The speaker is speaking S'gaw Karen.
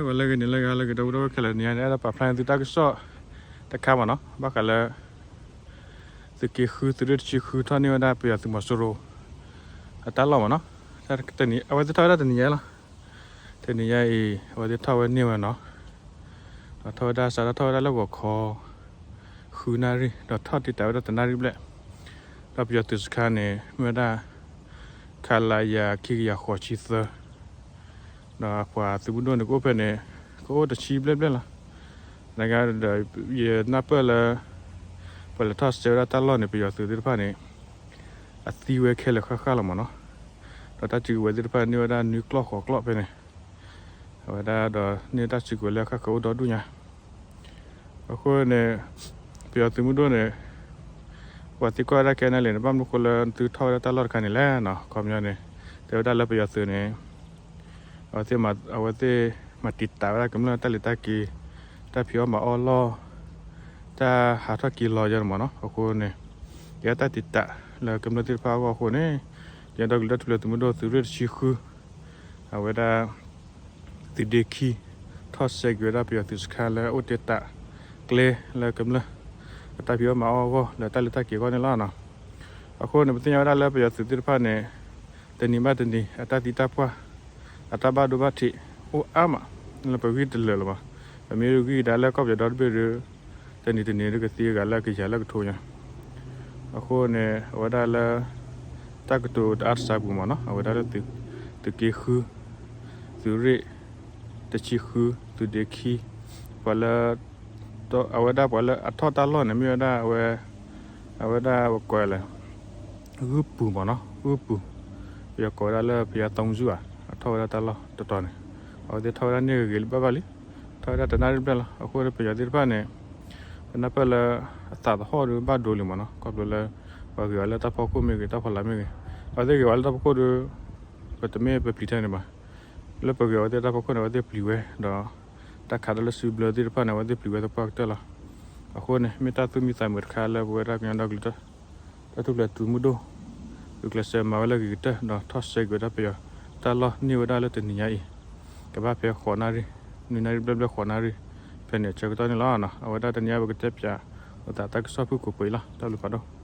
ဝဲလၢဂ့ၤန့ၣ်လၢဂ့ၤ လၢဂ့ၤ ဒီပုၢ်ဒီဝဲၢ်ခဲလၢာ် တနံၤညါန့ၣ် အဲၣ်ဒိးပာ်ဖျါန့ၢ်သုတၢ်ကစီၣ်တခါမ့ၢ်နီၤ, ဘၣ်ဃးလၢ သုးက့ဃု သုးရ့ၣ်တဆံဃု ထီၣ်န့ၢ်ဝဲဒၣ်ပယီၤသုးမီၤစိရိၤ အတၢ်လီၢ်မ့ၢ်နီၤ, အဝဲသ့ၣ်ထီၣ်ဝဲဒၣ်တနံၤညါလီၤ. တနံၤညါအံၤ အဝဲသ့ၣ်ထီၣ်ဝဲန့ၢ်ဝဲနီၤ, ဒီးထီၣ်ဝဲဒၣ်စးထီၣ်ထီၣ်ဝဲဒၣ်လၢဂီၤခီ ဃုနၣ်ရံၣ် ဒီးထီၣ်တ့ၢ်တာ်ဝဲဒၣ်တနၣ်ရံၣ်ဘျဲၣ်, ဒီးပယီၤသုးစခါန့ၣ် မ့ၢ်ဝဲဒၣ် ခလရ ခံကယၤဃိးဆံသၢ ဒီးအပှၤသုးမုၢ်ဒိၣ်န့ၣ် ကအိၣ်ဖဲန့ၣ် ကအိၣ်တဆံဘျဲၣ်ဘျဲၣ်လီၤ. နကဒီး ယနၢ်ပၢၢ်လၢ ပှၤလဲၤထီၣ်စဲဝဲဒၣ်တၢ်လီၢ်န့ၣ် ပယီၤသုးသ့ၣ်တဖၣ်န့ၣ် အသံဝဲခဲလၢာ်ဃၣ်ဃၣ်လီၤမ့ၢ်နီၤ, ဒီးတၢ်စုကဝဲၤသ့ၣ်တဖၣ်န့ၢ်ဝဲဒၣ်နွံကျီၢ်ဃိးကျီၢ်ဖဲန့ၣ်, အဝဲဒၣ်ဒီးန့ၢ်တၢ်စုကဝဲၤလၢအဃၣ်ဃၢၤအိၣ်ဒီဒူၣ်ညါ အဃိန့ၣ် ပယီၤသုးမုၢ်ဒိၣ်န့ၣ် ပှၤသံကွၢ်ဝဲဒၣ် ခဲအံၤန့ၣ်လံန့ၣ် ဘၣ်မနုၤဃိလၢသုထီၣ်ဝဲဒၣ်တၢ်လီၢ်တခါန့ၣ်လဲၣ်နီၤ, ခီပညီန့ၣ် တဲဝဲဒၣ်လၢပယီၤသုးန့ၣ် အဝဲသ့ၣ်မၤ အဝဲသ့ၣ်မၤတံာ်တာ်ဝဲဒၣ်ကမျၢၢ်တၢ်လဲၤတၢ်က့ၤ, တၢ်ဖံးအီၣ်မၤအီၣ်လီၢ်, တၢ်ဟးထီၣ်က့ၤလီၤယဲန့ၣ်မ့ၢ်နီၤ, အဃိန့ၣ် ယဲတၢ်တံာ်တာ်လၢကမျၢၢ်သ့ၣ်တဖၣ်အဂီၢ်အဃိန့ၣ် ယဒီကလုာ်တၢ်ထူၣ်ဖျဲးသုးမုၢ်ဒိၣ်သုးရ့ၣ်တဆံဃု အဝဲဒၣ် သုးဒ့ခံ ထီၣ်စဲက့ၤဝဲဒၣ်ပယီၤသုးစခါလၢအအိၣ်တ့ၢ်တာ်ကျဲလၢကမျၢၢ် အတၢ်ဖံးအီၣ်မၤအီၣ်အဂီၢ် လၢတၢ်လဲၤတၢ်က့ၤအဂီၢ်န့ၣ်လီၤ. အဃိန့ၣ် ပသ့ၣ်ညါဝဲဒၣ်လၢပယီၤသုးသ့ၣ်တဖၣ်န့ၣ် တနံၤဘၣ်တနံၤ အတၢ်သံတၢ်ပှၢ် အတၢ်ဘၣ်ဒိဘၣ်ထံး အိၣ်အါမး လၢပဂံၢ်တလၢာ်လၢၤဘၣ်. ပမ့ၢ်ဂံၢ်ဒၣ်လၢကီၢ်ပယီၤဒီတဘ့ၣ်ဒီး တနံၤတနံၤဒုးကသံအဂၤလၢကယၤလၢကထိညါ အဃိန့ၣ် အဝဲဒၣ်လၢ တၢ်ကတိၤတအါတစးပူၤမ့ၢ်နီၤ အဝဲဒၣ်လၢ သုးက့ဃု သုးရ့ၣ် တဆံဃု သုးဒ့ခံ ပှၤလၢ အဝဲဒၣ်ပှၤလၢအထီၣ်တၢ်လီၢ်န့ၣ် မ့ၢ်ဝဲဒၣ်အဝဲ အဝဲဒၣ်ပကိးလဲၣ် ဂုၢ်ပူၤမ့ၢ်နီၤ ဂုၢ်ပူၤ ပယီၤကိးဝဲဒၣ်လၢ ဘုရားသုံးဆူ ဘၣ် အထီၣ်ဝဲဒၣ်တၢ်လီၢ်တတီၤန့ၣ် အဝဲသ့ၣ်ထီၣ်ဝဲဒၣ်န့ၢ်ဂ့ၤဂ့ၤလၢဘၣ်ဘၣ်လံ ထီၣ်ဝဲဒၣ်တနၣ်ရံၣ်ဘျဲၣ်လီၤ. အဃိန့ၣ် ပယီၤသ့ၣ်တဖၣ်န့ၣ် ပနၢ်ပၢၢ်လၢ အသးသဟီၣ်ဒီးဘၣ်ဒိလံမ့ၢ်နီၤ ခီဖျိလၢ ပှၤဂ့ၤဝဲလၢတၢ်ဖီခိၣ်မ့ၢ်ဂ့ၤ တၢ်ဖီလာ်မ့ၢ်ဂ့ၤ အဝဲသ့ၣ်ဂ့ၤဝဲလၢတၢ်ဖီခိၣ်ဒီး ပတမ့ၢ်ပပျံၤထဲန့ၣ်ဘၣ်. လၢပဂ့ၤဝဲသ့ၣ်တၢ်ဖီခိၣ်န့ၣ် အဝဲသ့ၣ်ပျံၤဝဲဒီး တၢ်ခးတၢ်လၢစုဘျၢသ့ၣ်တဖၣ်န့ၣ် အဝဲသ့ၣ်ပျံၤဝဲသပှၢ်ကတၢၢ်လီၤ. အဃိန့ၣ် မ့ၢ်တၢ်သူၣ်မံသးမုာ်တခါလၢပဝဲဒၣ်ကညီဒီကလုာ် တၢ်ထူၣ်ဖျဲးသုးမုၢ်ဒိၣ် ဂုာ်ကျဲးစၢးမၤဝဲလၢအဂ့ၤကတၢၢ် ဒီးထီၣ်စဲက့ၤဝဲဒၣ်ပယီၤတၢ်လီၢ်န့ၢ်ဝဲဒၣ်လၢတနံၤညါအံၤ ကဘၣ်ဖဲဃိးနၣ်ရံၣ် နွံနၣ်ရံၣ်ဘျဲၣ်ဘျဲၣ်ဃိးနၣ်ရံၣ် ဖဲန့ၣ်အဆၢကတီၢ်န့ၣ်လီၤ. အဝဲဒၣ်တနံၤညါပကတဲပၠး အသးတၢ်ကစီၣ်ဖုၣ်ကိာ်ပှဲၤအံၤလီၤ. တၢ်ဘျုးဖးဒိၣ်.